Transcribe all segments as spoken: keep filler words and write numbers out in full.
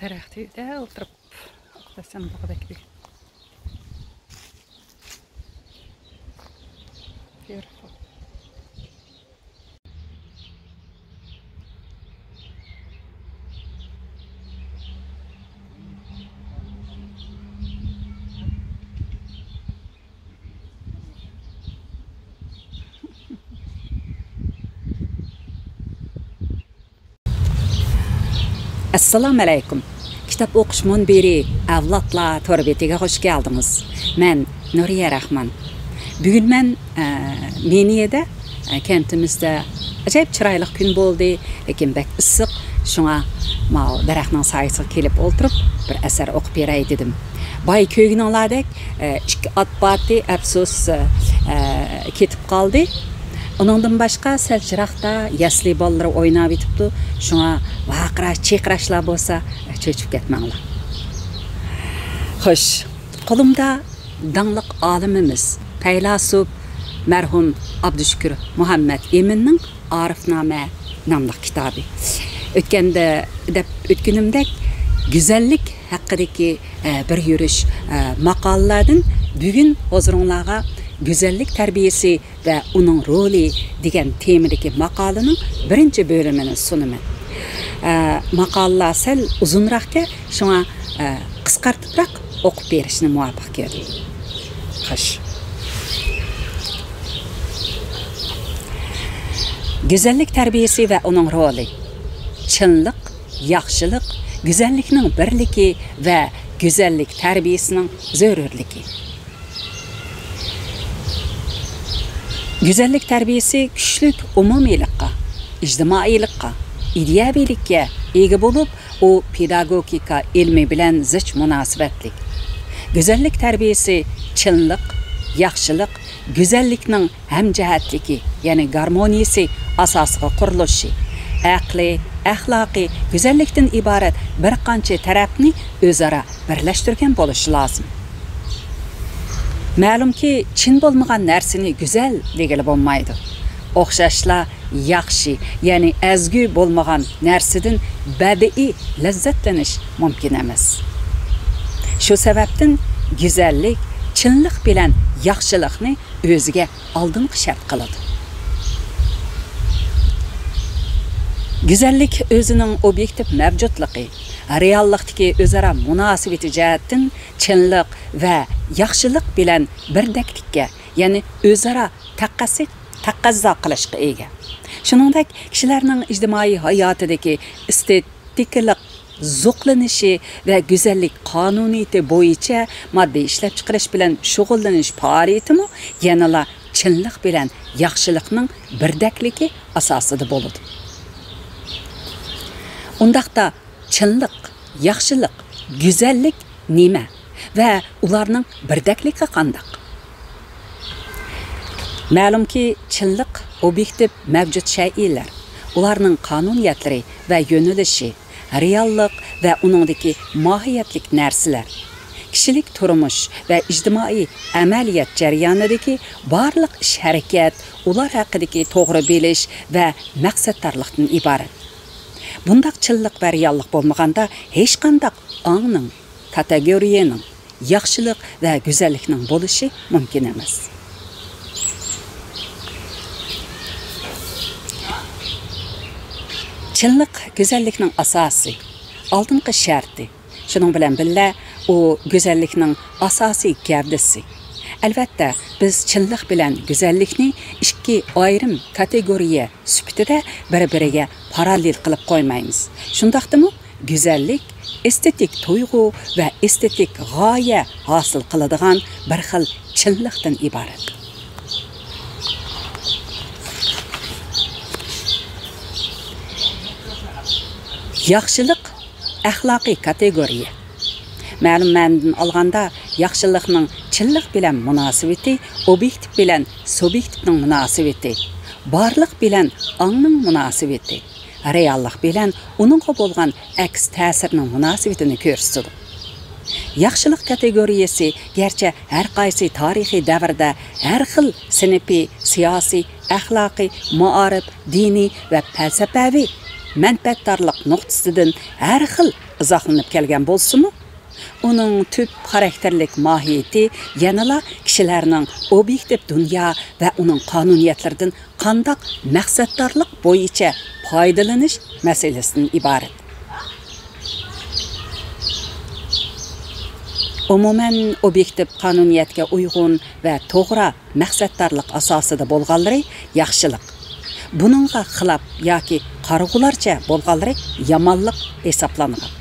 دەرەخ تۈۋىدە ئولتۇرۇپ ئۇخلىسام بولغۇدەك بۈگۈن. Beautiful. ئەسسالامۇئەلەيكۇم. كىتاب ئوقۇش مۇنبىرى ئەۋلادلار تور بېتىگە خۇش كەلدىڭىز. مەن نۇرىيە راخمان. بۈگۈن مەن، ئە، مېنىيەدە، ئە، كەنتىمىزدە ئاجايىپ چىرايلىق كۈن بولدى، لېكىن بەك ئىسسىق. شۇڭا ماۋۇ دەرەخنىڭ سايىسىغا كېلىپ ئولتۇرۇپ، بىر ئەسەر ئوقۇپ بېرەي دېدىم. بايا كۆرگىنىڭلاردەك، ئە، ئىككى ئات بارتى، ئەپسۇس، ئە، كېتىپ قالدى. ئۇنىڭدىن باشقا سەل يىراقتا يەسلى بالىلىرى ئويناۋېتىپتۇ. شۇڭا ۋارقىراش، چىرقىراشلار بولسا، ئە، چۆچۈپ كەتمەڭلار. خوش، قولۇمدا داڭلىق ئالىمىمىز، پەيلاسوپ مەرھۇم ئابدۇشۈكۈر مۇھەممەت ئىمىننىڭ ئارىفنامە ناملىق كىتابى. ئۆتكەندە دەپ ئۆتكىنىمدەك، گۈزەللىك ھەققىدىكى، ئە، بىر يۈرۈش، ئە، ماقالىلەردىن بۈگۈن ھۇزۇرۇڭلارغا گۈزەللىك تەربىيەسى ۋە ئۇنىڭ رولى دېگەن تېمىدىكى ماقالىنىڭ بىرىنچى بۆلۈمىنى سۇنىمەن. ئە، ماقالىلەر سەل ئۇزۇنراقكەن، شۇڭا، ئە، قىسقارتىپراق ئوقۇپ بېرىشنى مۇۋاپىق كۆردۈم. خوش. گۈزەللىك تەربىيەسى ۋە ئۇنىڭ رولى. چىنلىق، ياخشىلىق، گۈزەللىكنىڭ بىرلىكى ۋە گۈزەللىك تەربىيەسىنىڭ زۆرۈرلۈكى. گۈزەللىك تەربىيەسى كۈچلۈك ئومۇمىيلىققا، ئىجتىمائىيلىققا، ئىدىيەۋىلىككە ئىگە بولۇپ، ئۇ پېداگوگىكا ئىلمى بىلەن زىچ مۇناسىۋەتلىك. گۈزەللىك تەربىيەسى چىنلىق، ياخشىلىق، گۈزەللىكنىڭ ھەمجەھەتلىكى، يەنى گارمونىيىسى ئاساسىغا قۇرۇلۇشى، ئەقلىي، ئەخلاقىي، گۈزەللىكتىن ئىبارەت بىر قانچە تەرەپنى ئۆزئارا بىرلەشتۈرگەن بولۇشى لازىم. مەلۇمكى، چىن بولمىغان نەرسىنى گۈزەل دېگىلى بولمايدۇ. ئوخشاشلا ياخشى، يەنى ئەزگۈ بولمىغان نەرسىدىن بەدىئىي لەززەتلىنىش مۇمكىن ئەمەس. شۇ سەۋەبتىن گۈزەللىك چىنلىق بىلەن ياخشىلىقنى ئۆزىگە ئالدىنقى شەرت قىلىدۇ. گۈزەللىك ئۆزىنىڭ ئوبيېكتىپ مەۋجۇتلۇقى، رېئاللىقتىكى ئۆزئارا مۇناسىۋىتى جەھەتتىن چىنلىق ۋە ياخشىلىق بىلەن بىردەكلىككە، يەنى ئۆزئارا تەقەسسى-، تەقەززا قىلىشقا ئىگە. شۇنىڭدەك، كىشىلەرنىڭ ئىجتىمائىي ھاياتىدىكى ئېستېتىكىلىق زوقلىنىشى ۋە گۈزەللىك قانۇنىيىتى بويىچە ماددىي ئىشلەپچىقىرىش بىلەن شۇغۇللىنىش پائالىيىتىمۇ يەنىلا چىنلىق بىلەن ياخشىلىقنىڭ بىردەكلىكى ئاساسىدا بولىدۇ. ئۇنداقتا، چىنلىق، ياخشىلىق، گۈزەللىك نېمە ۋە ئۇلارنىڭ بىردەكلىكى قانداق؟ مەلۇمكى، چىنلىق ئوبيېكتىپ مەۋجۇت شەيئىلەر، ئۇلارنىڭ قانۇنىيەتلىرى ۋە يۆنىلىشى، رېئاللىق ۋە ئۇنىڭدىكى ماھىيەتلىك نەرسىلەر، كىشىلىك تۇرمۇش ۋە ئىجتىمائىي ئەمەلىيەت جەريانىدىكى بارلىق ئىش-ھەرىكەت، ئۇلار ھەققىدىكى توغرا بىلىش ۋە مەقسەتدارلىقتىن ئىبارەت. بۇنداق چىنلىق ۋە رېئاللىق بولمىغاندا، ھېچقانداق ئاڭنىڭ، كاتېگورىيەنىڭ، ياخشىلىق ۋە گۈزەللىكنىڭ بولۇشى مۇمكىن ئەمەس. چىنلىق گۈزەللىكنىڭ ئاساسى، ئالدىنقى شەرتى. شۇنىڭ بىلەن بىللە، ئۇ گۈزەللىكنىڭ ئاساسىي گەۋدىسى. ئەلۋەتتە، بىز چىنلىق بىلەن گۈزەللىكنى ئىككى ئايرىم كاتېگورىيە سۈپىتىدە بىر-بىرىگە پاراللېل قىلىپ قويمايمىز. شۇنداقتىمۇ، گۈزەللىك ئېستېتىك تۇيغۇ ۋە ئېستېتىك غايە ھاسىل قىلىدىغان بىر خىل چىنلىقتىن ئىبارەت. ياخشىلىق ئەخلاقىي كاتېگورىيە. مەلۇم مەنىدىن ئالغاندا، ياخشىلىقنىڭ چىنلىق بىلەن مۇناسىۋىتى ئوبيېكتىپ بىلەن سۇبيېكتىپنىڭ مۇناسىۋىتى، بارلىق بىلەن ئاڭنىڭ مۇناسىۋىتى، رېئاللىق بىلەن ئۇنىڭغا بولغان ئەكس تەسىرىنىڭ مۇناسىۋىتىنى كۆرسىتىدۇ. ياخشىلىق كاتېگورىيەسى گەرچە ھەر قايسى تارىخىي دەۋردە ھەر خىل سىنىپىي، سىياسىي، ئەخلاقىي، مائارىپ، دىنىي ۋە پەلسەپەۋى مەنپەئەتدارلىق نۇقتىسىدىن ھەر خىل ئىزاھلىنىپ كەلگەن بولسىمۇ، ئۇنىڭ تۈپ خاراكتېرلىك ماھىيىتى يەنىلا كىشىلەرنىڭ ئوبيېكتىپ دۇنيا ۋە ئۇنىڭ قانۇنىيەتلىرىدىن قانداق مەقسەتدارلىق بويىچە پايدىلىنىش مەسىلىسىدىن ئىبارەت. ئومۇمەن، ئوبيېكتىپ قانۇنىيەتكە ئۇيغۇن ۋە توغرا مەقسەتدارلىق ئاساسىدا بولغانلىرى ياخشىلىق. بۇنىڭغا خىلاپ ياكى قارىغۇلارچە بولغانلىرى يامانلىق ھېسابلانغان.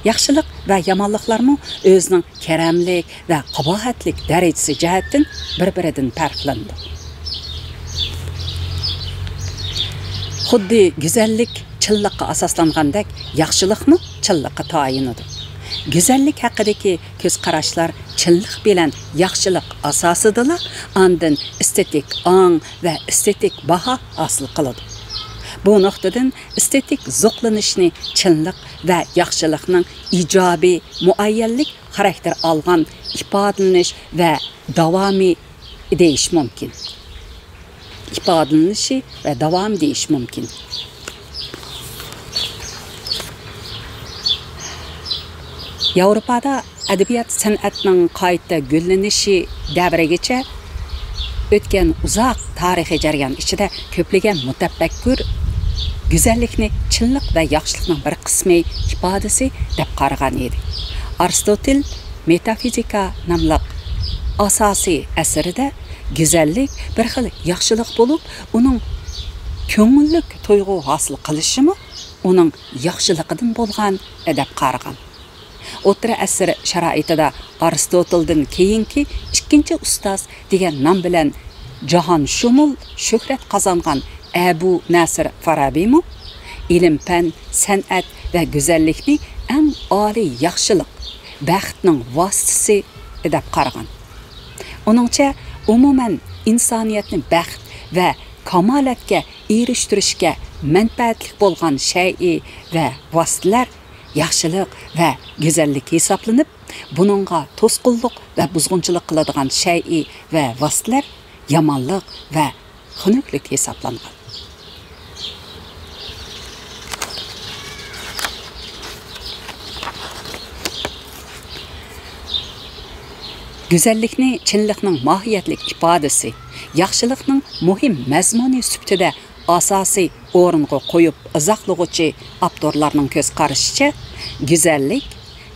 ياخشىلىق ۋە يامانلىقلارمۇ ئۆزىنىڭ كەرەملىك ۋە قاباھەتلىك دەرىجىسى جەھەتتىن بىر-بىرىدىن پەرقلىنىدۇ. خۇددى گۈزەللىك چىنلىققا ئاساسلانغاندەك، ياخشىلىقمۇ چىنلىققا تايىنىدۇ. گۈزەللىك ھەققىدىكى كۆز قاراشلار چىنلىق بىلەن ياخشىلىق ئاساسىدىلا ئاندىن ئېستېتىك ئاڭ ۋە ئېستېتىك باھا ھاسىل قىلىدۇ. بۇ نۇقتىدىن ئېستېتىك زوقلىنىشنى چىنلىق ۋە ياخشىلىقنىڭ ئىجابىي مۇئەييەنلىك خاراكتېر ئالغان ئىپادىلىنىش ۋە داۋامى دېيىش مۇمكىن. ئىپادىلىنىشى ۋە داۋامى دېيىش مۇمكىن. ياۋروپادا ئەدەبىيات سەنئەتنىڭ قايتا گۈللىنىشى دەۋرىگىچە ئۆتكەن ئۇزاق تارىخىي جەريان ئىچىدە كۆپلىگەن مۇتەپەككۇر گۈزەللىكنى چىنلىق ۋە ياخشىلىقنىڭ بىر قىسمى، ئىپادىسى دەپ قارىغان ئىدى. ئارستوتىل مېتافىزىكا ناملىق ئاساسىي ئەسىرىدە گۈزەللىك بىر خىل ياخشىلىق بولۇپ، ئۇنىڭ كۆڭۈللۈك تۇيغۇ ھاسىل قىلىشىمۇ ئۇنىڭ ياخشىلىقىدىن بولغان دەپ قارىغان. ئوتتۇرا ئەسىر شارائىتىدا ئارستوتىلدىن كېيىنكى ئىككىنچى ئۇستاز دېگەن نام بىلەن جاھانشۇمۇل شۆھرەت قازانغان ئەبۇ نەسىر فارابىمۇ ئىلىم-پەن، سەنئەت ۋە گۈزەللىكنى ئەڭ ئالىي ياخشىلىق، بەختنىڭ ۋاسىتىسى دەپ قارىغان. ئۇنىڭچە، ئومۇمەن، ئىنسانىيەتنى بەخت ۋە كامالەتكە ئېرىشتۈرۈشكە مەنپەئەتلىك بولغان شەيئى ۋە ۋاسىتىلەر ياخشىلىق ۋە گۈزەللىك ھېسابلىنىپ، بۇنىڭغا توسقۇنلۇق ۋە بۇزغۇنچىلىق قىلىدىغان شەيئى ۋە ۋاسىتىلەر يامانلىق ۋە خۇنۈكلۈك ھېسابلانغان. گۈزەللىكنى چىنلىقنىڭ ماھىيەتلىك ئىپادىسى، ياخشىلىقنىڭ مۇھىم مەزمۇنى سۈپىتىدە ئاساسىي ئورۇنغا قويۇپ ئىزاھلىغۇچى ئاپتورلارنىڭ كۆز قارىشىچە، گۈزەللىك،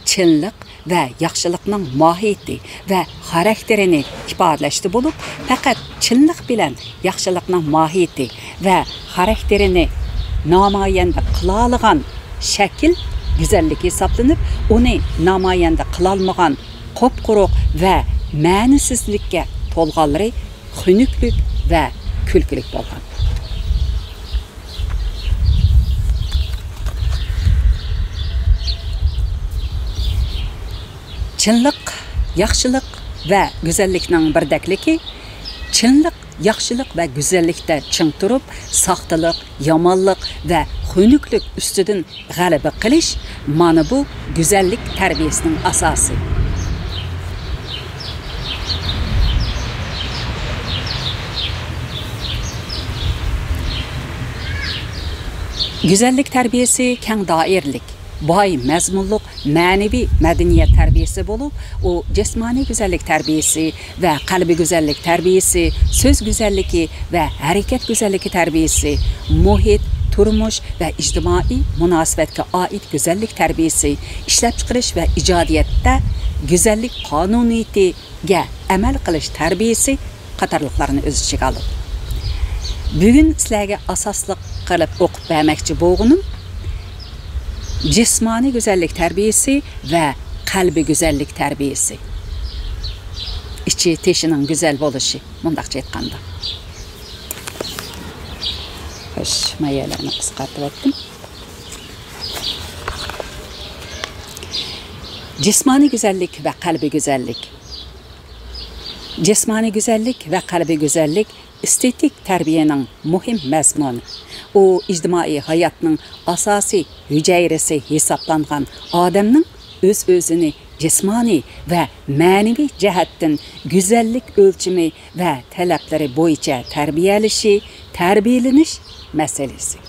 چىنلىق ۋە ياخشىلىقنىڭ ماھىيىتى ۋە خاراكتېرىنى ئىپادىلەشتە بولۇپ، پەقەت چىنلىق بىلەن ياخشىلىقنىڭ ماھىيىتى ۋە خاراكتېرىنى نامايەندە قىلالىغان شەكىل گۈزەللىك ھېسابلىنىپ، ئۇنى نامايەندە قىلالمىغان قۇپقۇرۇق ۋە مەنىسىزلىككە تولغانلىرى خۇنۈكلۈك ۋە كۈلكىلىك بولغان. چىنلىق، ياخشىلىق ۋە گۈزەللىكنىڭ بىردەكلىكى، چىنلىق، ياخشىلىق ۋە گۈزەللىكتە چىڭ تۇرۇپ، ساختىلىق، يامانلىق ۋە خۇنۈكلۈك ئۈستىدىن غەلىبە قىلىش، مانا بۇ گۈزەللىك تەربىيەسىنىڭ ئاساسى. گۈزەللىك تەربىيەسى كەڭ دائىرىلىك، باي مەزمۇنلۇق مەنىۋى مەدەنىيەت تەربىيەسى بولۇپ، ئۇ جىسمانىي گۈزەللىك تەربىيەسى ۋە قەلبىي گۈزەللىك تەربىيەسى، سۆز گۈزەللىكى ۋە ھەرىكەت گۈزەللىكى تەربىيەسى، مۇھىت، تۇرمۇش ۋە ئىجتىمائىي مۇناسىۋەتكە ئائىت گۈزەللىك تەربىيەسى، ئىشلەپچىقىرىش ۋە ئىجادىيەتتە گۈزەللىك قانۇنىيىتىگە ئەمەل قىلىش تەربىيەسى قاتارلىقلارنى ئۆز ئىچىگە ئالىدۇ. بۈگۈن سىلەرگە ئاساسلىق قىلىپ ئوقۇپ بەرمەكچى بولغىنىم جىسمانىي گۈزەللىك تەربىيەسى ۋە قەلبىي گۈزەللىك تەربىيەسى. ئىچى تېشىنىڭ گۈزەل بولۇشى، مۇنداقچە ئېيتقاندا. خوش، مايەلەرنى قىسقارتىۋەتتىم. جىسمانىي گۈزەللىك ۋە قەلبىي گۈزەللىك. جىسمانىي گۈزەللىك ۋە قەلبىي گۈزەللىك ئېستېتىك تەربىيەنىڭ مۇھىم مەزمۇنى. ئۇ ئىجتىمائىي ھاياتنىڭ ئاساسىي ھۈجەيرىسى ھېسابلانغان ئادەمنىڭ ئۆز-ئۆزىنى جىسمانىي ۋە مەنىۋى جەھەتتىن گۈزەللىك ئۆلچىمى ۋە تەلەپلىرى بويىچە تەربىيەلىشى، تەربىيەلىنىش مەسىلىسى.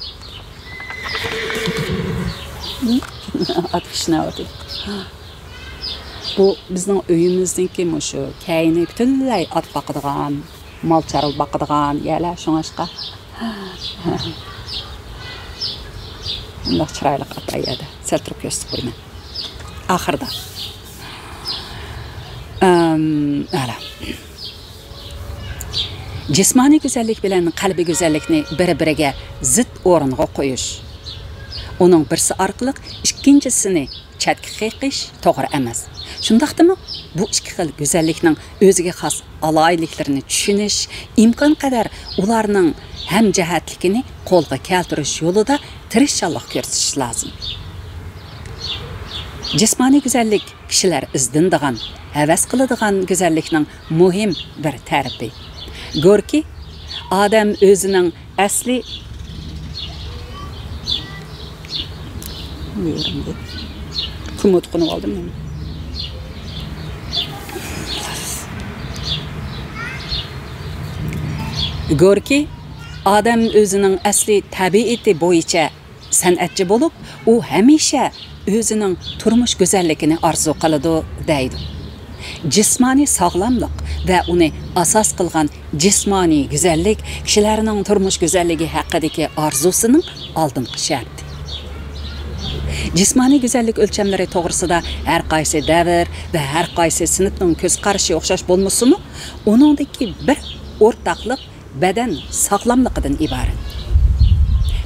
ئات كىشنەۋاتىدۇ. بۇ بىزنىڭ ئۆيىمىزنىڭكى مۇشۇ كەينى پۈتۈنلەي ئات باقىدىغان، مال چارۋا باقىدىغان يەرلەر، شۇڭلاشقا مۇنداق چىرايلىق ئات ئەيەدە. سەل تۇرۇپ كۆرسىتىپ قويىمەن. ئاخىرىدا. ئەم، ئەلا. جىسمانىي گۈزەللىك بىلەن قەلبىي گۈزەللىكنى بىر-بىرىگە زىت ئورۇنغا قويۇش. ئۇنىڭ بىرسى ئارقىلىق ئىككىنچىسىنى چەتكە قېقىش توغرا ئەمەس. شۇنداقتىمۇ بۇ ئىككى خىل گۈزەللىكنىڭ ئۆزىگە خاس ئالاھىدىلىكلىرىنى چۈشىنىش، ئىمكانقەدەر ئۇلارنىڭ ھەمجەھەتلىكىنى قولغا كەلتۈرۈش يولىدا تىرىشچانلىق كۆرسىتىش لازىم. جىسمانىي گۈزەللىك كىشىلەر ئىزدىنىدىغان، ھەۋەس قىلىدىغان گۈزەللىكنىڭ مۇھىم بىر تەرىپى. گوركىي ئادەم ئۆزىنىڭ ئەسلى، بۇ يېرىمدە كۇمۇت قونۇپ ئالدىم مەن. گوركىي ئادەم ئۆزىنىڭ ئەسلى تەبىئىتى بويىچە سەنئەتچى بولۇپ، ئۇ ھەمىشە ئۆزىنىڭ تۇرمۇش گۈزەللىكىنى ئارزۇ قىلىدۇ، دەيدۇ. جىسمانىي ساغلاملىق ۋە ئۇنى ئاساس قىلغان جىسمانىي گۈزەللىك كىشىلەرنىڭ تۇرمۇش گۈزەللىكى ھەققىدىكى ئارزۇسىنىڭ ئالدىنقى شەرتى. جىسمانىي گۈزەللىك ئۆلچەملىرى توغرىسىدا ھەر قايسى دەۋر ۋە ھەر قايسى سىنىپنىڭ كۆز قارىشى ئوخشاش بولمىسىمۇ، ئۇنىڭدىكى بىر ئورتاقلىق بەدەن ساغلاملىقىدىن ئىبارەت.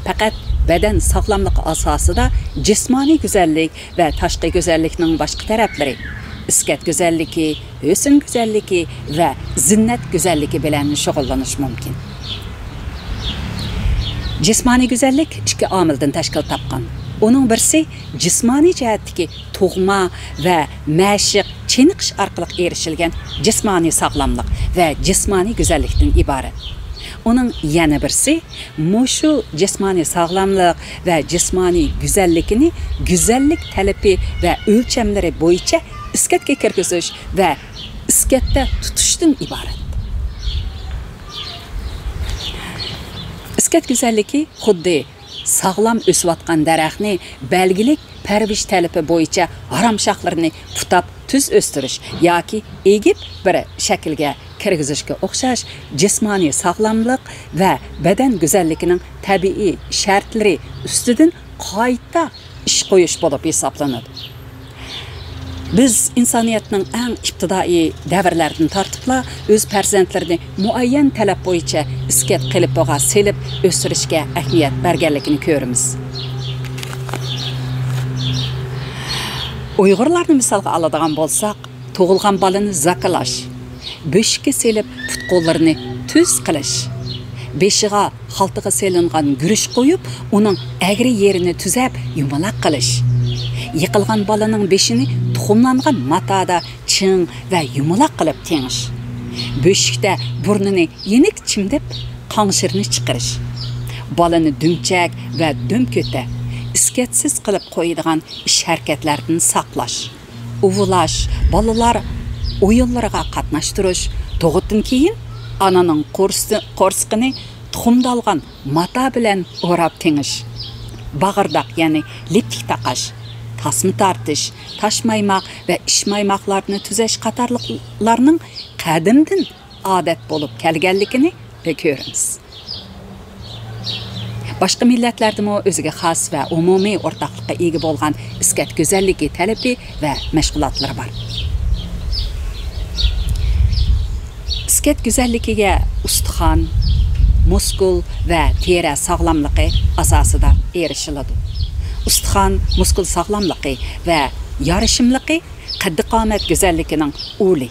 پەقەت بەدەن ساغلاملىقى ئاساسىدا جىسمانىي گۈزەللىك ۋە تاشقى گۈزەللىكنىڭ باشقا تەرەپلىرى، ئىسكەت گۈزەللىكى، ھۆسن گۈزەللىكى ۋە زىننەت گۈزەللىكى بىلەن شۇغۇللىنىش مۇمكىن. جىسمانىي گۈزەللىك ئىككى ئامىلدىن تەشكىل تاپقان. ئۇنىڭ بىرسى جىسمانىي جەھەتتىكى تۇغما ۋە مەشىق، چېنىقىش ئارقىلىق ئېرىشىلگەن جىسمانىي ساغلاملىق ۋە جىسمانىي گۈزەللىكتىن ئىبارەت. ئۇنىڭ يەنە بىرسى مۇشۇ جىسمانىي ساغلاملىق ۋە جىسمانىي گۈزەللىكىنى گۈزەللىك تەلىپى ۋە ئۆلچەملىرى بويىچە ئىسكەتكە كىرگۈزۈش ۋە ئىسكەتتە تۇتۇشتىن ئىبارەت. ئىسكەت گۈزەللىكى خۇددى ساغلام ئۆسۈۋاتقان دەرەخنى بەلگىلىك پەرۋىش تەلىپى بويىچە ھارام شاخلىرىنى پۇتاپ تۈز ئۆستۈرۈش ياكى ئېگىپ بىر شەكىلگە كىرگۈزۈشكە ئوخشاش جىسمانىي ساغلاملىق ۋە بەدەن گۈزەللىكىنىڭ تەبىئىي شەرتلىرى ئۈستىدىن قايتا ئىش قويۇش بولۇپ ھېسابلىنىدۇ. بىز ئىنسانىيەتنىڭ ئەڭ ئىپتىدائىي دەۋرلەردىن تارتىپلا ئۆز پەرزەنتلىرىنى مۇئەييەن تەلەپ بويىچە ئىسكەت قېلىپىغا سېلىپ ئۆستۈرۈشكە ئەھمىيەت بەرگەنلىكىنى كۆرىمىز. ئۇيغۇرلارنى مىسالغا ئالىدىغان بولساق، تۇغۇلغان بالىنى زاكىلاش، بۆشۈككە سېلىپ پۇت-قوللىرىنى تۈز قىلىش، بېشىغا خالتىغا سېلىنغان گۈرۈچ قويۇپ، ئۇنىڭ ئەگرى يېرىنى تۈزەپ يۇمىلاق قىلىش، يىقىلغان بالىنىڭ بېشىنى تۇخۇملانغان ماتادا چىڭ ۋە يۇمىلاق قىلىپ تېڭىش، بۆشۈكتە بۇرنىنى يېنىك چىمدىپ قاڭشىرىنى چىقىرىش، بالىنى دۈمچەك ۋە دۆمكۆتە، ئىسكەتسىز قىلىپ قويىدىغان ئىش-ھەرىكەتلەردىن ساقلاش، ئۇۋۇلاش، بالىلار ئويۇنلىرىغا قاتناشتۇرۇش، تۇغۇتتىن كېيىن ئانىنىڭ قورس-، قورسىقىنى تۇخۇمدالغان ماتا بىلەن ئوراپ تېڭىش، باغىرداق، يەنى لىپتىك تاقاش، تاسما تارتىش، تاشمايماق ۋە ئىشمايماقلارنى تۈزەش قاتارلىقلارنىڭ قەدىمدىن ئادەت بولۇپ كەلگەنلىكىنى كۆرىمىز. باشقا مىللەتلەردىمۇ ئۆزىگە خاس ۋە ئومۇمىي ئورتاقلىققا ئىگە بولغان ئىسكەت گۈزەللىكى تەلىپى ۋە مەشغۇلاتلىرى بار. ئىسكەت گۈزەللىكىگە ئۇستىخان، مۇسكۇل ۋە تېرە ساغلاملىقى ئاساسىدا ئېرىشىلىدۇ. ئۇستىخان، مۇسكۇل ساغلاملىقى ۋە يارىشىملىقى قەددى-قامەت گۈزەللىكىنىڭ ئۇلى،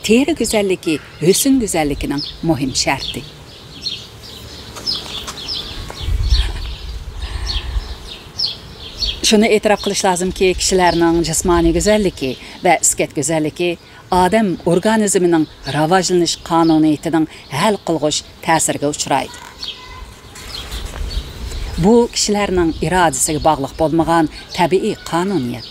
تېرە گۈزەللىكى ھۆسن گۈزەللىكىنىڭ مۇھىم شەرتى. شۇنى ئېتىراپ قىلىش لازىمكى، كىشىلەرنىڭ جىسمانىي گۈزەللىكى ۋە ئىسكەت گۈزەللىكى ئادەم ئورگانىزمىنىڭ راۋاجلىنىش قانۇنىيىتىنىڭ ھەل قىلغۇچ تەسىرىگە ئۇچرايدۇ. بۇ كىشىلەرنىڭ ئىرادىسىگە باغلىق بولمىغان تەبىئىي قانۇنىيەت.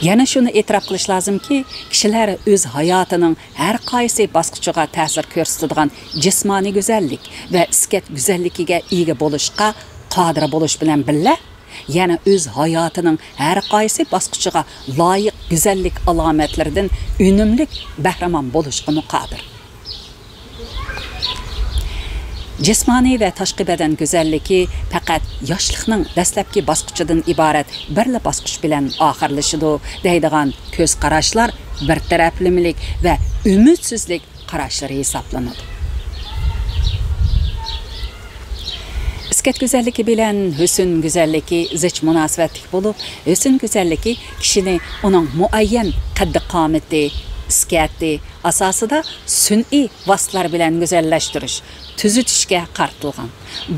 يەنە شۇنى ئېتىراپ قىلىش لازىمكى، كىشىلەر ئۆز ھاياتىنىڭ ھەر قايسى باسقۇچىغا تەسىر كۆرسىتىدىغان جىسمانىي گۈزەللىك ۋە ئىسكەت گۈزەللىكىگە ئىگە بولۇشقا قادىر بولۇش بىلەن بىللە، يەنە ئۆز ھاياتىنىڭ ھەر قايسى باسقۇچىغا لايىق گۈزەللىك ئالامەتلىرىدىن ئۈنۈملۈك بەھرىمەن بولۇشقىمۇ قادىر. جىسمانىي ۋە تاشقى بەدەن گۈزەللىكى پەقەت ياشلىقنىڭ دەسلەپكى باسقۇچىدىن ئىبارەت بىرلا باسقۇچ بىلەن ئاخىرلىشىدۇ، دەيدىغان كۆز قاراشلار بىر تەرەپلىمىلىك ۋە ئۈمىدسىزلىك قاراشلىرى ھېسابلىنىدۇ. ئىسكەت گۈزەللىكى بىلەن ھۆسن گۈزەللىكى زىچ مۇناسىۋەتلىك بولۇپ، ھۆسن گۈزەللىكى كىشىنى ئۇنىڭ مۇئەييەن قەددى-قامىتى، ئىسكەتى ئاساسىدا سۈنئىي ۋاسىتىلەر بىلەن گۈزەللەشتۈرۈش، تۈزىتىشكە قارىتىلغان.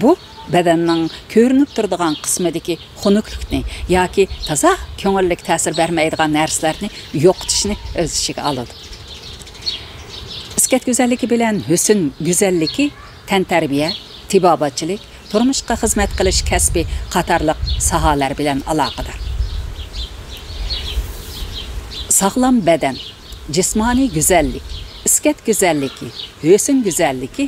بۇ بەدەننىڭ كۆرۈنۈپ تۇرىدىغان قىسمىدىكى خۇنۈكلۈكنى ياكى تازا كۆڭۈللۈك تەسىر بەرمەيدىغان نەرسىلەرنى يوقىتىشنى ئۆز ئىچىگە ئالىدۇ. ئىسكەت گۈزەللىكى بىلەن ھۆسن گۈزەللىكى تەنتەربىيە، تېبابەتچىلىك، تۇرمۇشقا خىزمەت قىلىش كەسپى قاتارلىق ساھەلەر بىلەن ئالاقىدار. ساغلام بەدەن، جىسمانىي گۈزەللىك، ئىسكەت گۈزەللىكى، ھۆسن گۈزەللىكى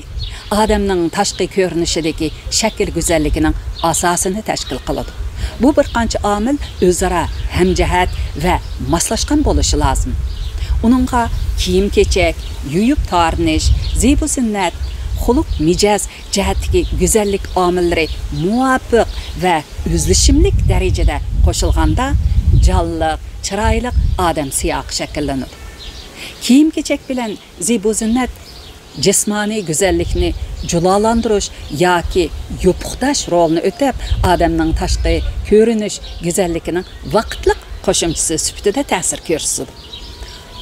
ئادەمنىڭ تاشقى كۆرۈنۈشىدىكى شەكىل گۈزەللىكىنىڭ ئاساسىنى تەشكىل قىلىدۇ. بۇ بىر قانچە ئامىل ئۆزئارا ھەمجەھەت ۋە ماسلاشقان بولۇشى لازىم. ئۇنىڭغا كىيىم-كېچەك، يۇيۇپ تارىنىش، زىبۇ-زىننەت، خۇلق-مىجەز جەھەتتىكى گۈزەللىك ئامىللىرى مۇۋاپىق ۋە ئۆزلىشىملىك دەرىجىدە قوشۇلغاندا، جانلىق، چىرايلىق ئادەم سىياقى شەكىللىنىدۇ. كىيىم-كېچەك بىلەن زىبۇ-زىننەت جىسمانىي گۈزەللىكنى جۇلالاندۇرۇش ياكى يوپۇقداش رولىنى ئۆتەپ، ئادەمنىڭ تاشقى كۆرۈنۈش گۈزەللىكىنىڭ ۋاقىتلىق قوشۇمچىسى سۈپىتىدە تەسىر كۆرسىتىدۇ.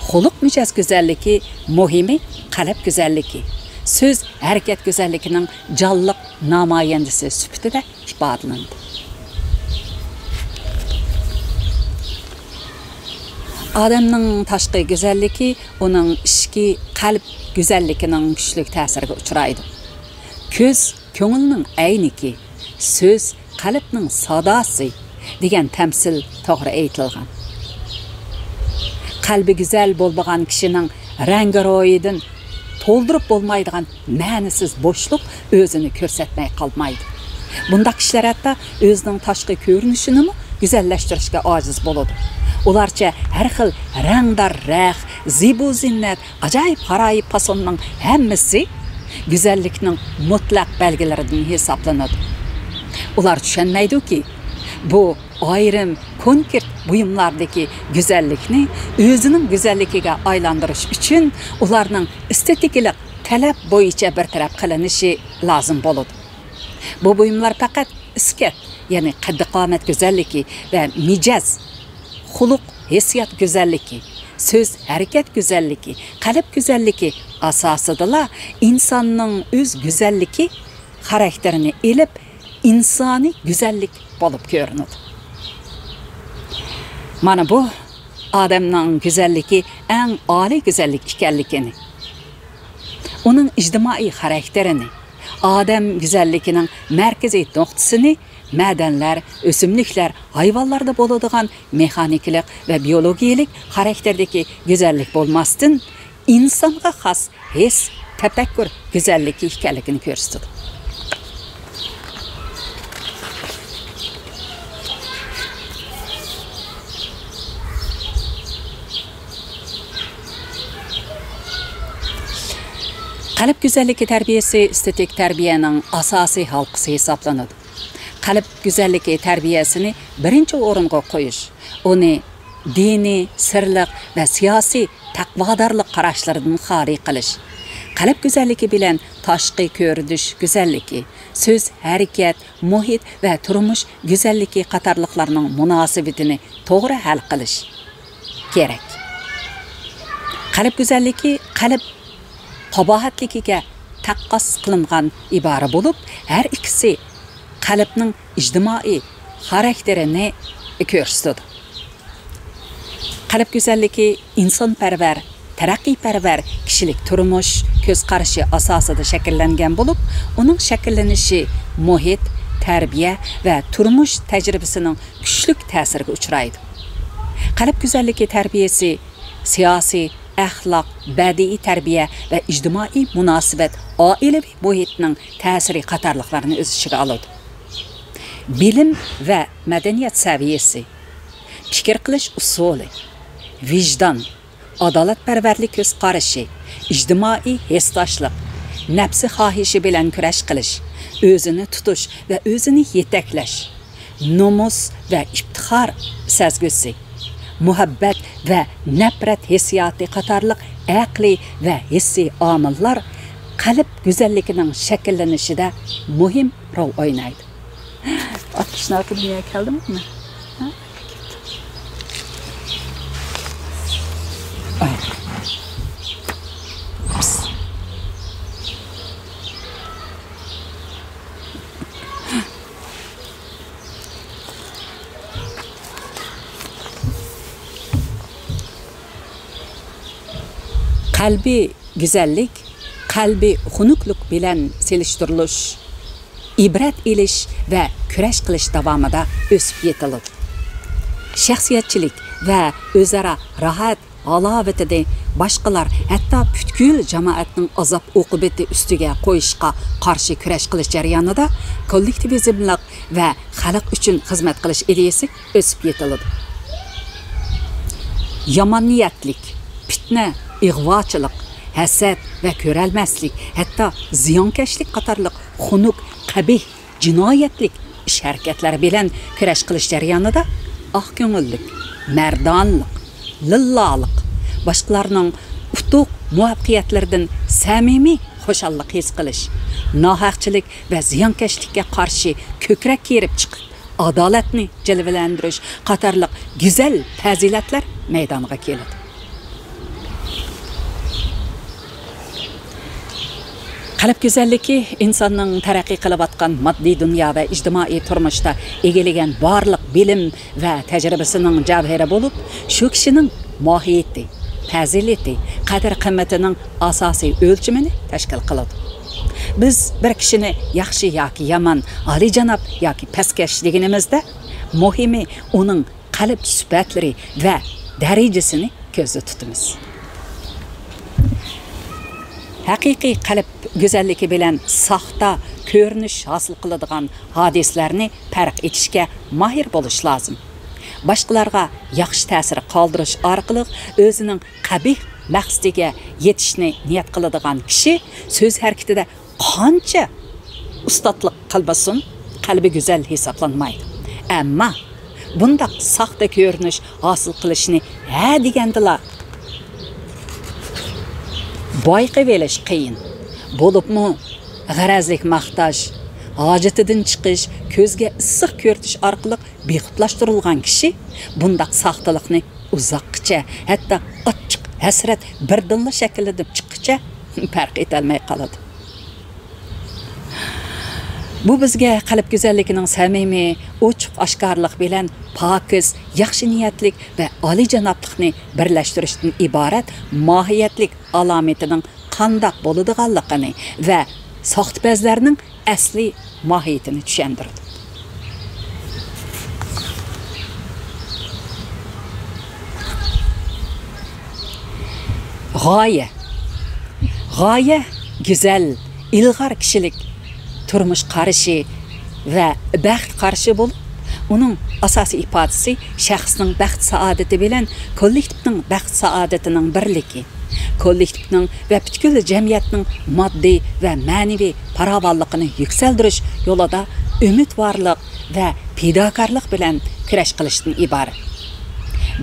خۇلق-مىجەز گۈزەللىكى مۇھىمى قەلب گۈزەللىكى، سۆز-ھەرىكەت گۈزەللىكىنىڭ جانلىق نامايەندىسى سۈپىتىدە ئىپادىلىنىدۇ. ئادەمنىڭ تاشقى گۈزەللىكى ئۇنىڭ ئىچكى قەلب گۈزەللىكىنىڭ كۈچلۈك تەسىرىگە ئۇچرايدۇ. كۆز كۆڭۈلنىڭ ئەينىكى، سۆز قەلبنىڭ ساداسى دېگەن تەمسىل توغرا ئېيتىلغان. قەلبى گۈزەل بولمىغان كىشىنىڭ رەڭگىرويىدىن تولدۇرۇپ بولمايدىغان مەنىسىز بوشلۇق ئۆزىنى كۆرسەتمەي قالمايدۇ. بۇنداق كىشىلەر ھەتتا ئۆزىنىڭ تاشقى كۆرۈنۈشىنىمۇ گۈزەللەشتۈرۈشكە ئاجىز بولىدۇ. ئۇلارچە ھەر خىل رەڭدار رەخت، زىبۇ-زىننەت، ئاجايىپ-غارايىپ پاسوننىڭ ھەممىسى گۈزەللىكنىڭ مۇتلەق بەلگىلىرىدىن ھېسابلىنىدۇ. ئۇلار چۈشەنمەيدۇكى، بۇ ئايرىم كونكرېت بۇيۇملاردىكى گۈزەللىكنى ئۆزىنىڭ گۈزەللىكىگە ئايلاندۇرۇش ئۈچۈن ئۇلارنىڭ ئېستېتىكىلىق تەلەپ بويىچە بىر تەرەپ قىلىنىشى لازىم بولىدۇ. بۇ بۇيۇملار پەقەت ئىسكەت، يەنى قەددى-قامەت گۈزەللىكى ۋە مىجەز، خۇلق، ھېسسىيات گۈزەللىكى، سۆز، ھەرىكەت گۈزەللىكى، قەلب گۈزەللىكى ئاساسىدىلا ئىنساننىڭ ئۆز گۈزەللىكى خاراكتېرىنى ئېلىپ، ئىنسانىي گۈزەللىك بولۇپ كۆرۈنىدۇ. مانا بۇ ئادەمنىڭ گۈزەللىكى ئەڭ ئالىي گۈزەللىك ئىكەنلىكىنى، ئۇنىڭ ئىجتىمائىي خاراكتېرىنى، ئادەم گۈزەللىكىنىڭ مەركىزىي نۇقتىسىنى مەدەنلەر، ئۆسۈملۈكلەر، ھايۋانلاردا بولىدىغان مېخانىكىلىق ۋە بىيولوگىيىلىك خاراكتېردىكى گۈزەللىك بولماستىن، ئىنسانغا خاس ھېس، تەپەككۇر گۈزەللىكى ئىكەنلىكىنى كۆرسىتىدۇ. قەلب گۈزەللىكى تەربىيەسى ئېستېتىك تەربىيەنىڭ ئاساسىي ھالقىسى ھېسابلىنىدۇ. قەلب گۈزەللىكى تەربىيەسىنى بىرىنچى ئورۇنغا قويۇش، ئۇنى دىنىي، سىرلىق ۋە سىياسىي تەقۋادارلىق قاراشلىرىدىن خالىي قىلىش، قەلب گۈزەللىكى بىلەن تاشقى كۆرۈنۈش گۈزەللىكى، سۆز، ھەرىكەت، مۇھىت ۋە تۇرمۇش گۈزەللىكى قاتارلىقلارنىڭ مۇناسىۋىتىنى توغرا ھەل قىلىش كېرەك. قەلب گۈزەللىكى قەلب قاباھەتلىكىگە تەققاس قىلىنغان ئىبارە بولۇپ، ھەر ئىككىسى قەلبنىڭ ئىجتىمائىي خاراكتېرىنى كۆرسىتىدۇ. قەلب گۈزەللىكى ئىنسانپەرۋەر، تەرەققىيپەرۋەر كىشىلىك تۇرمۇش كۆز قارىشى ئاساسىدا شەكىللەنگەن بولۇپ، ئۇنىڭ شەكىللىنىشى مۇھىت، تەربىيە ۋە تۇرمۇش تەجرىبىسىنىڭ كۈچلۈك تەسىرىگە ئۇچرايدۇ. قەلب گۈزەللىكى تەربىيەسى سىياسىي، ئەخلاق، بەدىئىي تەربىيە ۋە ئىجتىمائىي مۇناسىۋەت، ئائىلىۋى مۇھىتنىڭ تەسىرى قاتارلىقلارنى ئۆز ئىچىگە ئالىدۇ. بىلىم ۋە مەدەنىيەت سەۋىيەسى، پىكىر قىلىش ئۇسۇلى، ۋىجدان، ئادالەتپەرۋەرلىك كۆز قارىشى، ئىجتىمائىي ھېسداشلىق، نەپسى خاھىشى بىلەن كۈرەش قىلىش، ئۆزىنى تۇتۇش ۋە ئۆزىنى يېتەكلەش، نومۇس ۋە ئىپتىخار سەزگۈسى، مۇھەببەت ۋە نەپرەت ھېسسىياتى قاتارلىق ئەقلىي ۋە ھېسسىي ئامىللار قەلب گۈزەللىكىنىڭ شەكىللىنىشىدە مۇھىم رول ئوينايدۇ. ئاتمىشنىڭ دۇنياغا كەلدىم مەن. ھە؟ ئاي. قەلبىي گۈزەللىك قەلبىي خۇنۈكلۈك بىلەن سېلىشتۇرۇلۇش، ئىبرەت ئېلىش ۋە كۈرەش قىلىش داۋامىدا ئۆسۈپ يېتىلىدۇ. شەخسىيەتچىلىك ۋە ئۆزئارا راھەت ھالاۋىتىنى باشقىلار، ھەتتا پۈتكۈل جامائەتنىڭ ئازاب-ئوقۇبىتى ئۈستىگە قويۇشقا قارشى كۈرەش قىلىش جەريانىدا كوللېكتىۋىزملىق ۋە خەلق ئۈچۈن خىزمەت قىلىش ئىدىيەسى ئۆسۈپ يېتىلىدۇ. يامان نىيەتلىك، پىتنە، ئىغۋاچىلىق، ھەسەت ۋە كۆرەلمەسلىك، ھەتتا زىيانكەشلىك قاتارلىق خۇنۈك، قەبىھ جىنايەتلىك ئىش-ھەرىكەتلەر بىلەن كۈرەش قىلىش جەريانىدا ئاق كۆڭۈللۈك، مەردانىلىق، لىللالىق، باشقىلارنىڭ ئۇتۇق مۇۋەپپەقىيەتلىرىدىن سەمىمىي خۇشاللىق ھېس قىلىش، ناھەقچىلىك ۋە زىيانكەشلىككە قارشى كۆكرەك كېرىپ چىقىپ، ئادالەتنى جىلۋىلەندۈرۈش قاتارلىق گۈزەل پەزىلەتلەر مەيدانغا كېلىدۇ. قەلب گۈزەللىكى ئىنساننىڭ تەرەققىي قىلىۋاتقان ماددىي دۇنيا ۋە ئىجتىمائىي تۇرمۇشتا ئىگىلىگەن بارلىق بىلىم ۋە تەجرىبىسىنىڭ جەۋھىرى بولۇپ، شۇ كىشىنىڭ ماھىيىتى، پەزىلىتى، قەدىر-قىممىتىنىڭ ئاساسىي ئۆلچىمىنى تەشكىل قىلىدۇ. بىز بىر كىشىنى ياخشى ياكى يامان، ئالىيجاناب ياكى پەسكەش دېگىنىمىزدە، مۇھىمى ئۇنىڭ قەلب سۈپەتلىرى ۋە دەرىجىسىنى كۆزدە تۇتىمىز. ھەقىقىي قەلب گۈزەللىكى بىلەن ساختا كۆرۈنۈش ھاسىل قىلىدىغان ھادىسىلەرنى پەرق ئېتىشكە ماھىر بولۇش لازىم. باشقىلارغا ياخشى تەسىر قالدۇرۇش ئارقىلىق ئۆزىنىڭ قەبىھ مەقسىتىگە يېتىشنى نىيەت قىلىدىغان كىشى سۆز ھەرىكىتىدە قانچە ئۇستاتلىق قىلمىسۇن، قەلبى گۈزەل ھېسابلانمايدۇ. ئەمما بۇنداق ساختا كۆرۈنۈش ھاسىل قىلىشنى ھە دېگەندىلا بايقىۋېلىش قىيىن. بولۇپمۇ غەرەزلىك ماختاش، ھاجىتىدىن چىقىش، كۆزگە ئىسسىق كۆرسىتىش ئارقىلىق بىخۇدلاشتۇرۇلغان كىشى بۇنداق ساختىلىقنى ئۇزاققىچە، ھەتتا ئاچچىق ھەسرەت بىردىنلا شەكىللىنىپ چىققىچە پەرق ئېتەلمەي قالىدۇ. بۇ بىزگە قەلب گۈزەللىكىنىڭ سەمىمىي، ئوچۇق-ئاشكارىلىق بىلەن پاكىز، ياخشى نىيەتلىك ۋە ئالىيجانابلىقنى بىرلەشتۈرۈشتىن ئىبارەت ماھىيەتلىك ئالامىتىنىڭ قانداق بولىدىغانلىقىنى ۋە ساختىپەزلەرنىڭ ئەسلىي ماھىيىتىنى چۈشەندۈرىدۇ. غايە. غايە گۈزەل، ئىلغار كىشىلىك تۇرمۇش قارىشى ۋە بەخت قارىشى بولۇپ، ئۇنىڭ ئاساسىي ئىپادىسى شەخسنىڭ بەخت-سائادىتى بىلەن كوللېكتىپنىڭ بەخت-سائادىتىنىڭ بىرلىكى، كوللېكتىپنىڭ ۋە پۈتكۈل جەمئىيەتنىڭ ماددىي ۋە مەنىۋى پاراۋانلىقىنى يۈكسەلدۈرۈش يولىدا ئۈمىدۋارلىق ۋە پىداكارلىق بىلەن كۈرەش قىلىشتىن ئىبارەت.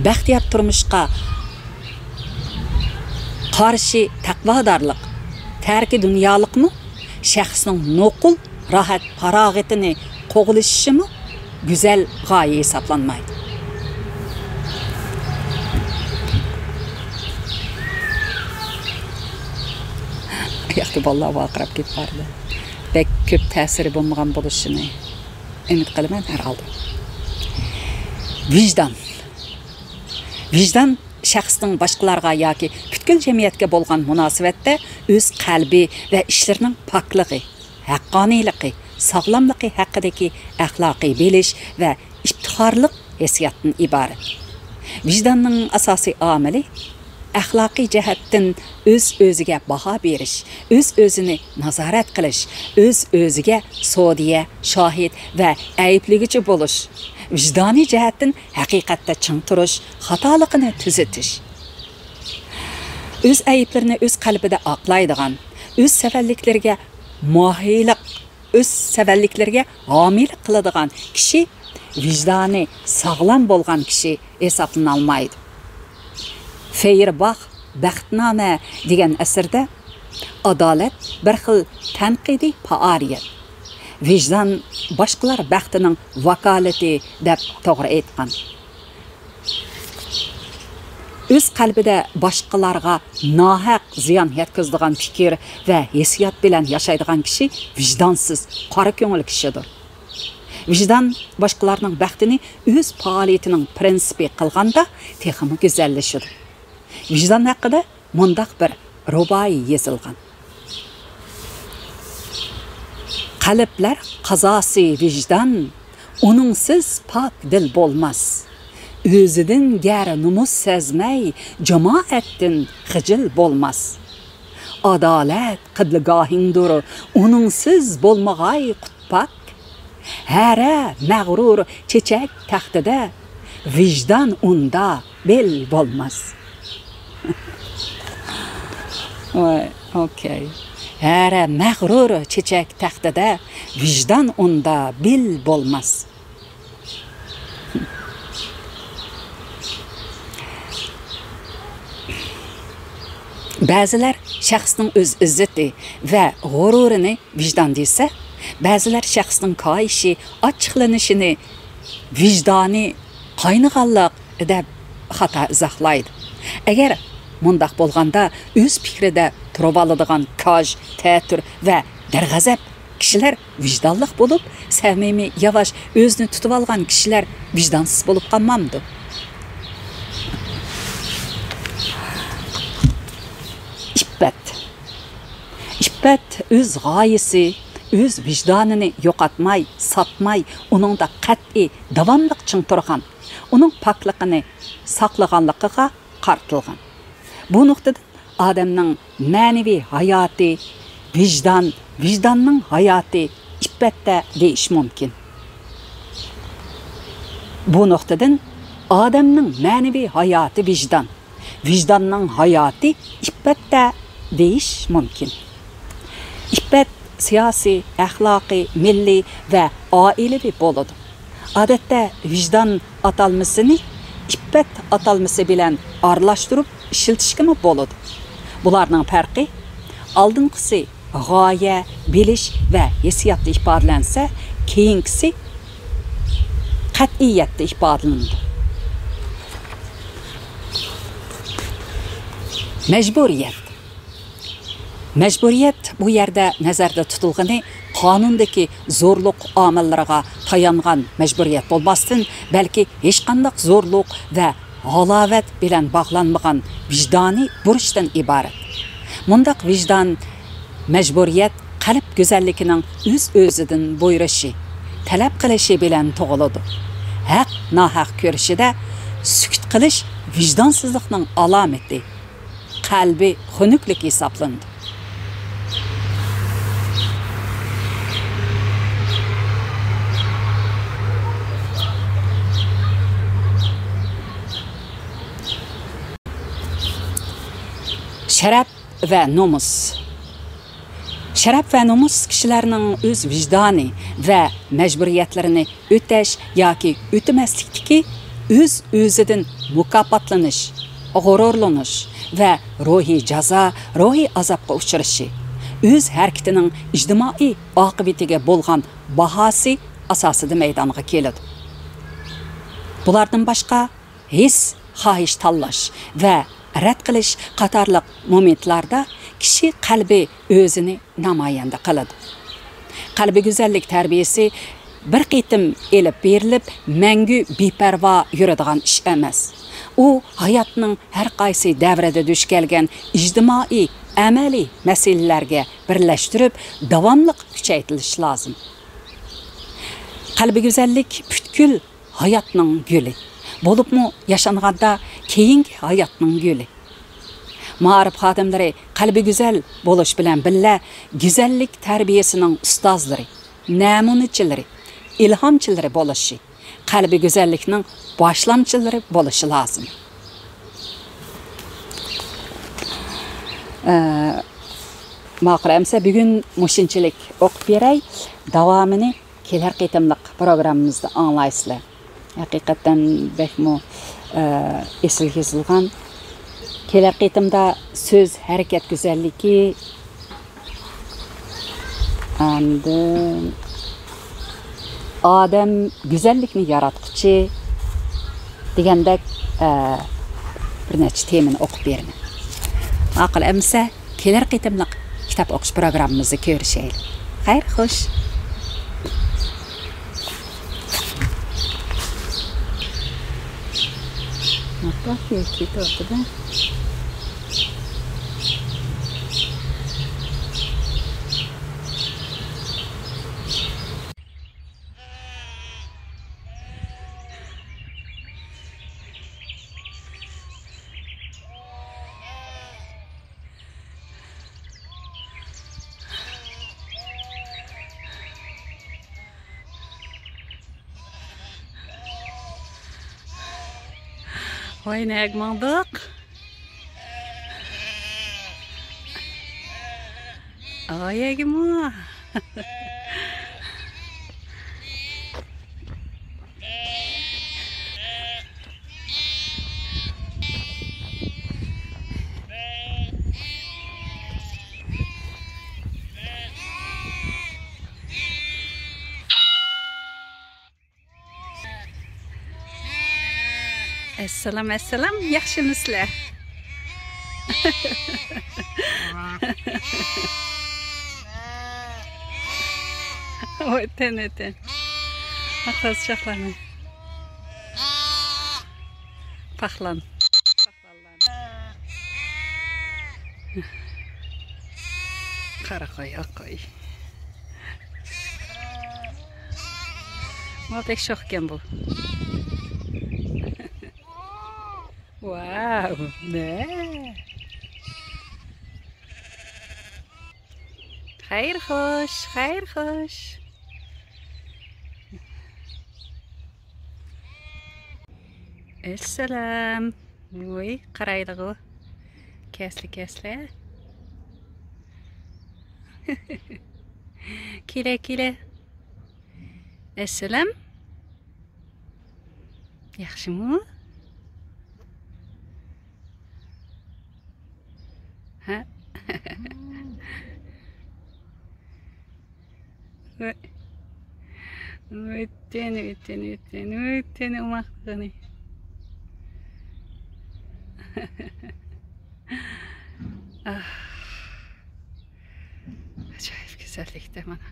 بەختىيار تۇرمۇشقا قارشى تەقۋادارلىق، تەركى دۇنيالىقمۇ شەخسنىڭ نوقۇل راھەت-پاراغىتىنى قوغلىشىشىمۇ گۈزەل غايە ھېسابلانمايدۇ. ئۇ ياقتا بالىلار ۋارقىراپ كېتىپ بارىدۇ. بەك كۆپ تەسىرى بولمىغان بولۇشىنى ئۈمىد قىلىمەن ھەر ھالدا. ۋىجدان. ۋىجدان شەخسنىڭ باشقىلارغا ياكى پۈتكۈل جەمئىيەتكە بولغان مۇناسىۋەتتە ئۆز قەلبى ۋە ئىشلىرىنىڭ پاكلىقى، ھەققانىيلىقى، ساغلاملىقى ھەققىدىكى ئەخلاقىي بىلىش ۋە ئىپتىخارلىق ھېسسىياتتىن ئىبارەت. ۋىجداننىڭ ئاساسىي ئامىلى ئەخلاقىي جەھەتتىن ئۆز-ئۆزىگە باھا بېرىش، ئۆز-ئۆزىنى نازارەت قىلىش، ئۆز-ئۆزىگە سودىيە، شاھىت ۋە ئەيىبلىگۈچى بولۇش، ۋىجدانىي جەھەتتىن ھەقىقەتتە چىڭ تۇرۇش، خاتالىقىنى تۈزىتىش. ئۆز ئەيىبلىرىنى ئۆز قەلبىدە ئاقلايدىغان، ئۆز سەۋەنلىكلىرىگە ماھىيلىق، ئۆز سەۋەنلىكلىرىگە ھامىيلىق قىلىدىغان كىشى ۋىجدانى ساغلام بولغان كىشى ھېسابلىنالمايدۇ. فېيېرباخ بەختنامە دېگەن ئەسىرىدە ئادالەت بىر خىل تەنقىدىي پائالىيەت، ۋىجدان باشقىلار بەختىنىڭ ۋاكالىتى دەپ توغرا ئېيتقان. ئۆز قەلبىدە باشقىلارغا ناھەق زىيان يەتكۈزىدىغان پىكىر ۋە ھېسسىيات بىلەن ياشايدىغان كىشى ۋىجدانسىز، قارا كۆڭۈل كىشىدۇر. ۋىجدان باشقىلارنىڭ بەختىنى ئۆز پائالىيىتىنىڭ پىرىنسىپى قىلغاندا تېخىمۇ گۈزەللىشىدۇ. ۋىجدان ھەققىدە مۇنداق بىر رۇبائىي يېزىلغان. قەلبلەر قازاسى ۋىجدان، ئۇنىڭسىز پاك دىل بولماس. ئۆزىدىن گەر نومۇس سەزمەي، جامائەتتىن خىجىل بولماس. ئادالەت قىبلىگاھىڭدۇر، ئۇنىڭسىز بولمىغاي قۇت پاك. ھەرە مەغرۇر چېچەك تەختىدە، ۋىجدان ئۇندا بىل بولماس. ۋاي، ئوكەي. ھەرە مەغرۇر چېچەك تەختىدە، ۋىجدان ئۇندا بىل بولماس. بەزىلەر شەخسنىڭ ئۆز ئىززىتى ۋە غۇرۇرىنى ۋىجدان دېسە، بەزىلەر شەخسنىڭ كايىشى، ئاچچىقلىنىشىنى ۋىجدانى قاينىغانلىق دەپ خاتا ئىزاھلايدۇ. ئەگەر مۇنداق بولغاندا، ئۆز پىكرىدە تۇرۇۋالىدىغان كاج، تەتۈر ۋە دەرغەزەپ كىشىلەر ۋىجدانلىق بولۇپ، سەمىمىي، ياۋاش ئۆزىنى تۇتۇۋالغان كىشىلەر ۋىجدانسىز بولۇپ قالمامدۇ؟ ئىپپەت. ئىپپەت ئۆز غايىسى، ئۆز ۋىجدانىنى يوقاتماي، ساتماي، ئۇنىڭدا قەتئىي، داۋاملىق چىڭ تۇرغان، ئۇنىڭ پاكلىقىنى ساقلىغانلىقىغا قارىتىلغان. بۇ نۇقتىدىن ئادەمنىڭ مەنىۋى ھاياتى ۋىجدان، ۋىجداننىڭ ھاياتى ئىپپەتتە دېيىش مۇمكىن. بۇ نۇقتىدىن ئادەمنىڭ مەنىۋى ھاياتى ۋىجدان، ۋىجداننىڭ ھاياتى ئىپپەتتە دېيىش مۇمكىن. ئىپپەت سىياسىي، ئەخلاقىي، مىللىي ۋە ئائىلىۋى بولىدۇ. ئادەتتە ۋىجدان ئاتالمىسىنى ئىپپەت ئاتالمىسى بىلەن ئارىلاشتۇرۇپ ئىشلىتىشكىمۇ بولىدۇ. بۇلارنىڭ پەرقى، ئالدىنقىسى غايە، بىلىش ۋە ھېسسىياتتا ئىپادىلەنسە، كېيىنكىسى قەتئىيەتتە ئىپادىلىنىدۇ. مەجبۇرىيەت. مەجبۇرىيەت بۇ يەردە نەزەردە تۇتۇلغىنى قانۇندىكى زورلۇق ئامىللىرىغا تايانغان مەجبۇرىيەت بولماستىن، بەلكى ھېچقانداق زورلۇق ۋە ھالاۋەت بىلەن باغلانمىغان ۋىجدانىي بۇرچتىن ئىبارەت. مۇنداق ۋىجدان، مەجبۇرىيەت قەلب گۈزەللىكىنىڭ ئۆز-ئۆزىدىن بۇيرۇشى، تەلەپ قىلىشى بىلەن تۇغۇلىدۇ. ھەق-ناھەق كۈرىشىدە سۈكۈت قىلىش ۋىجدانسىزلىقنىڭ ئالامىتى، قەلبىي خۇنۈكلۈك ھېسابلىنىدۇ. شەرەپ ۋە نومۇس. شەرەپ ۋە نومۇس كىشىلەرنىڭ ئۆز ۋىجدانى ۋە مەجبۇرىيەتلىرىنى ئۆتەش ياكى ئۆتىمەسلىكتىكى ئۆز-ئۆزىدىن مۇكاپاتلىنىش، غۇرۇرلىنىش ۋە روھىي جازا، روھىي ئازابقا ئۇچرىشى، ئۆز ھەرىكىتىنىڭ ئىجتىمائىي ئاقىۋىتىگە بولغان باھاسى ئاساسىدا مەيدانغا كېلىدۇ. بۇلاردىن باشقا، ھېس، خاھىش تاللاش ۋە رەت قىلىش قاتارلىق مومېنتلاردا كىشى قەلبى ئۆزىنى نامايەندە قىلىدۇ. قەلبىي گۈزەللىك تەربىيەسى بىر قېتىم ئېلىپ بېرىلىپ، مەڭگۈ بىپەرۋا يۈرىدىغان ئىش ئەمەس. ئۇ ھاياتنىڭ ھەر قايسى دەۋرىدە دۇچ كەلگەن ئىجتىمائىي، ئەمەلىي مەسىلىلەرگە بىرلەشتۈرۈپ، داۋاملىق كۈچەيتىلىشى لازىم. قەلبىي گۈزەللىك پۈتكۈل ھاياتنىڭ گۈلى. بولۇپمۇ ياشانغاندا كېيىنكى ھاياتنىڭ گۈلى. مائارىپ خادىملىرى قەلبى گۈزەل بولۇش بىلەن بىللە، گۈزەللىك تەربىيەسىنىڭ ئۇستازلىرى، نەمۇنىچىلىرى، ئىلھامچىلىرى بولۇشى، قەلبى گۈزەللىكنىڭ باشلامچىلىرى بولۇشى لازىم. ئە، ماقۇل، ئەمسە بۈگۈن مۇشۇنچىلىك ئوقۇپ بېرەي. داۋامىنى كېلەر قېتىملىق پروگراممىمىزدا ئاڭلايسىلەر. ھەقىقەتەن بەكمۇ، ئە، ئېسىل يېزىلغان. كېلەر قېتىمدا سۆز ھەرىكەت گۈزەللىكى، ئاندىن ئادەم گۈزەللىكنى ياراتقۇچى دېگەندەك، ئە، بىر نەچچە تېمىنى ئوقۇپ بېرىمەن. ماقۇل، ئەمىسە كېلەر قېتىملىق كىتاب ئوقۇش پروگراممىمىزدا كۆرۈشەيلى. خەير، خوش. ۋاي، نەگە ماڭدۇق؟ ئايەگىمۇ. ئەسسالام، ئەسسالام، ياخشىمۇسىلەر؟ ۋەتەن، ۋەتەن. قىزچاقلارنى. پاخلان. قارا قوي، ئاق قوي. ما بەك شوخكەن بۇ. ۋاۋ، نە. خەير خوش، خەير خوش. ئەسسالام. ۋوي، قارايلىغۇ. كەسلى، كەسلى. كېلە، كېلە. ئەسسالام. ياخشىمۇ؟ ھە؟ ۋەتەن، ۋەتەن، ۋەتەن، ۋەتەن ئوماقلىقىنى. ئاھ. ئاجايىپ گۈزەللىكتە مانا.